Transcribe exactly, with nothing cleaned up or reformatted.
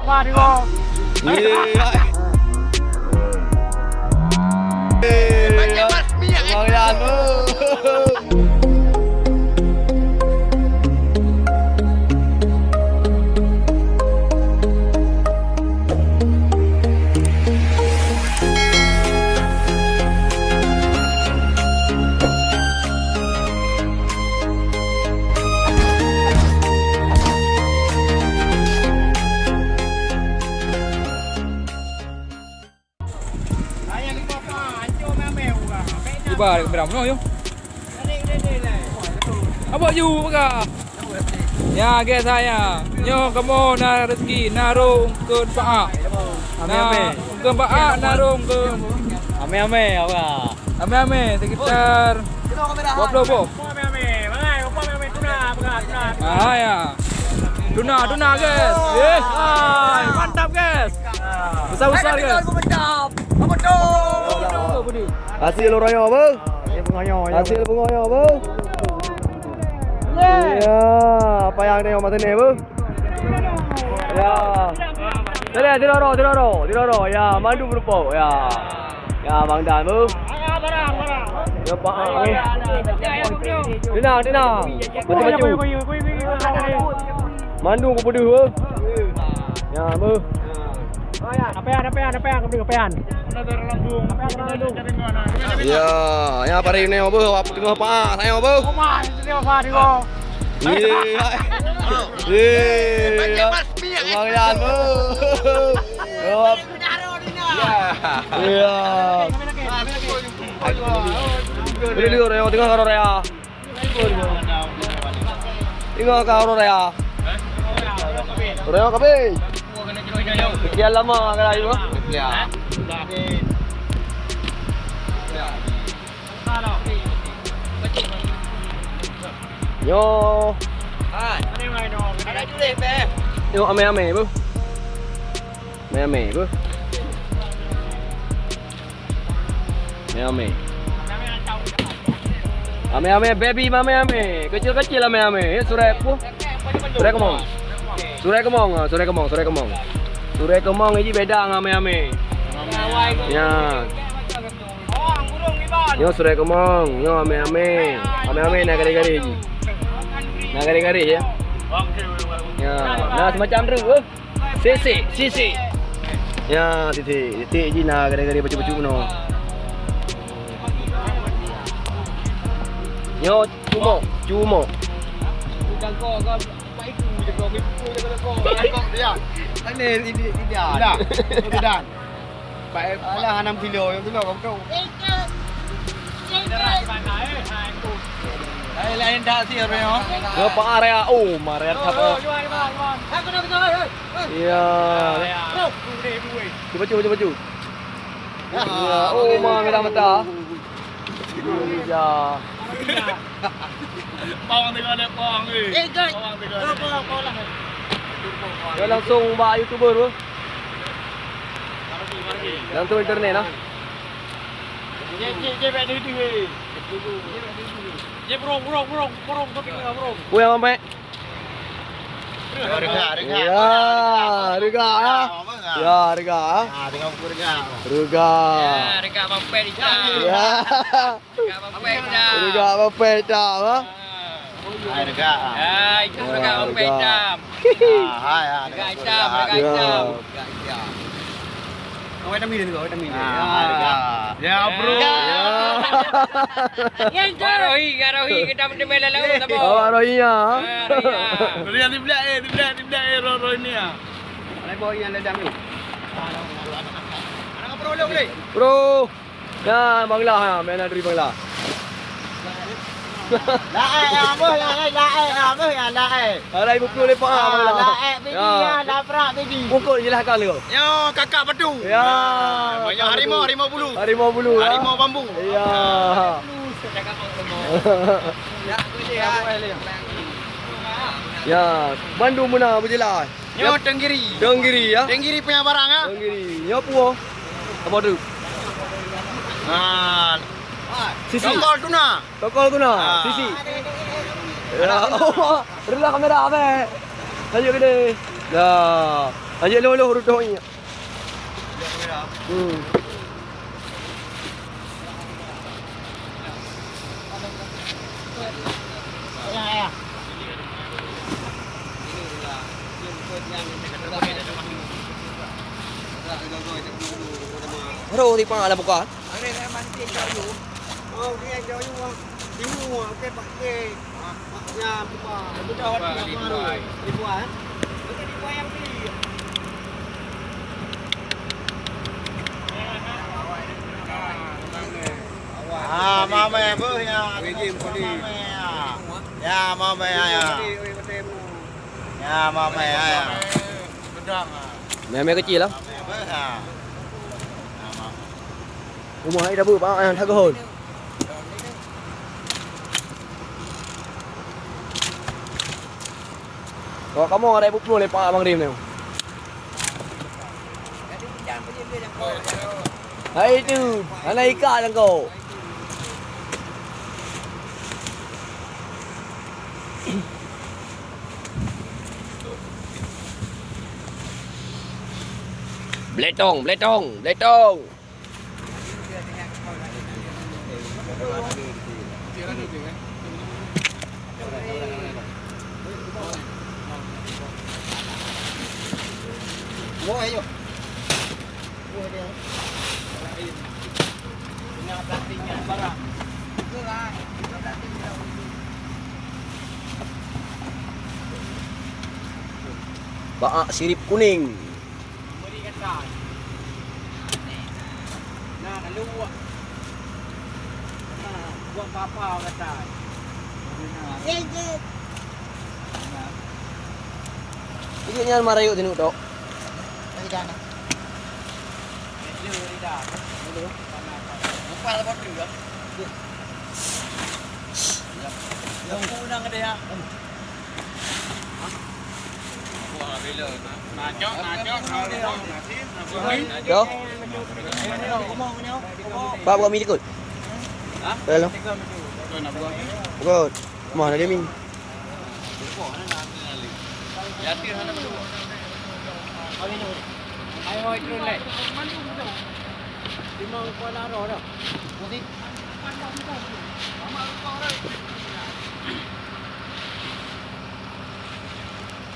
Apa dia? Iya. Eh, Bang Yan, beuh. Tiba kamera meunoe, yuk. Abang Yu, peugah. Ya, guys, saya. Nyoe kamoe na rezeki, na rhom keu paak. Amé, amé. Keu paak, na rhom keu. Amé, amé, apa? Amé, amé, sekitar dua puluh boh. Ah, ya. Tuna, tuna, guys. Eh, hai, mantap, guys. Besar-besar, guys. Hasil ureueng nyoe, beuh. Hasil ureueng nyoe, beuh. Ya, apa nyang tengok masa ni, beuh? Ya. Tadi, tidak roh, tidak roh, tidak roh. Ya, mandu berupa. Ya. Ya, Bang Dan, beuh. Ya, Pak, eh. Tenang, tenang. Maju, maju. Mandu ku peudeuh, beuh. Ya, beuh. Apian, apian, apian, apian. Ya, ya, pari ni, beuh. Awak teungoh paak, saya, beuh. Iya. Iya. Bang Yan, beuh. Ya. Boleh liur, ya, tengah karo raya. Tengah karo raya. Raya kabeh. Sekian lama ka layu. Nyoe. Nyoe amé-amé, beuh. Amé-amé, beuh. Amé-amé. Amé-amé, baby amé-amé. Kecil-kecil amé-amé. Eh, surai apa? Surai kemong. Surai kemong, ah, surai kemong, surai kemong. Surai kemong ini beda ngon amé-amé. Ya. Nyoe surai kemong, nyoe amé-amé. Amé-amé na garéh-garéh jih. Na garéh-garéh, ya. Ya, na semacam tu, eh. Sisik, sisik. Ya, sisik. Sisik jih na garéh-garéh bacut-bacut meunoe. Nyoe cumok, cumok. Alah, enam kilo, enam kilo kau betul. Lain-lain dah sih, Rio. Berapa area? Oh, marea that. Ya. Cuba, cuba, cuba, cuba. Ya, oh, mah merah mata. Ya. Pawang tengok ada pawang, eh. Eh, guys. Pawang tengok ada. Pawang, pawang lah. Ya, langsung bak YouTuber tu. Langsung internet lah. Cek, cek, cek, bak YouTube, eh. Cek, bro, bro, bro, bro, bro. Oh, yang sampai. Rega, rega. Ya, rega, ah. Ya, rega, ah. Ah, dengan buku rega. Rega. Ya, rega mampet hitam. Ya. Rega mampet hitam. Rega mampet hitam, ah. Hai, rega. Ya, itu rega mampet hitam. Ah, hai, hai, rega hitam, rega hitam. Awak dah minum juga, awak dah minum. Ah, ya. Ya, bro. Ya. Ya. Wak Rohi, Wak Rohi, kita bertemu dalam laut, apa? Awak Rohi, ya. Ah, Rohi, ya. Rohi, di belakang, eh, di belakang, di belakang, eh, Rohi, Rohi ni, ya. Mana bawa yang dah jamin? Mana bro, boleh, boleh? Bro. Ya, Bangla, ya, main dari Bangla. Laek, ya, beuh, laek, laek, ya, beuh, ya, laek. Arai bukul lepak, ah, Bangla. Laek, baby, ya, labrak, baby. Pukul je lah kau. Ya, kakak batu. Ya. Ah, banyak harimau, harimau bulu. Harimau bulu, ya. Harimau bambu. Ya. Ya, bandum meunan berjelas. Nyoe Tenggiri. Tenggiri, ya? Tenggiri punya barang, ya? Tenggiri. Nyoe puo. Apa tu? Ah. Sisi. Tongkol tuna. Tongkol tuna. Ah. Sisi. Ya. Oh, rendah kamera, apa? Lanjut gede. Dah. Aja loloh rudong inyak. Hmm. Roh tipa lah buka. Ah, mamai beuh ya. Mamai ya. Ya, mamai ya. Ya, mamai ya. Memang kecil lah. Mamai beuh ya. Ya, mamai. Rumah ai dah beuh, bang, eh, dah gehon. Kok kamoe ada ibu puluh lepak Abang Rim ni. Hai tu, hana ikat dah kau. Beletong, beletong, beletong. Baak sirip kuning. Meuri gata. Nah, lalu buat, nah, buat apa gata? Jeng, jeng. Ijek nyan marayuk tinu tok. Dari dana. Dari dana. Dulu. Upah lah batu ya. Yang pun nang dia. Yo. Pak buka mi likot. Halo. Good. Mah ada mi.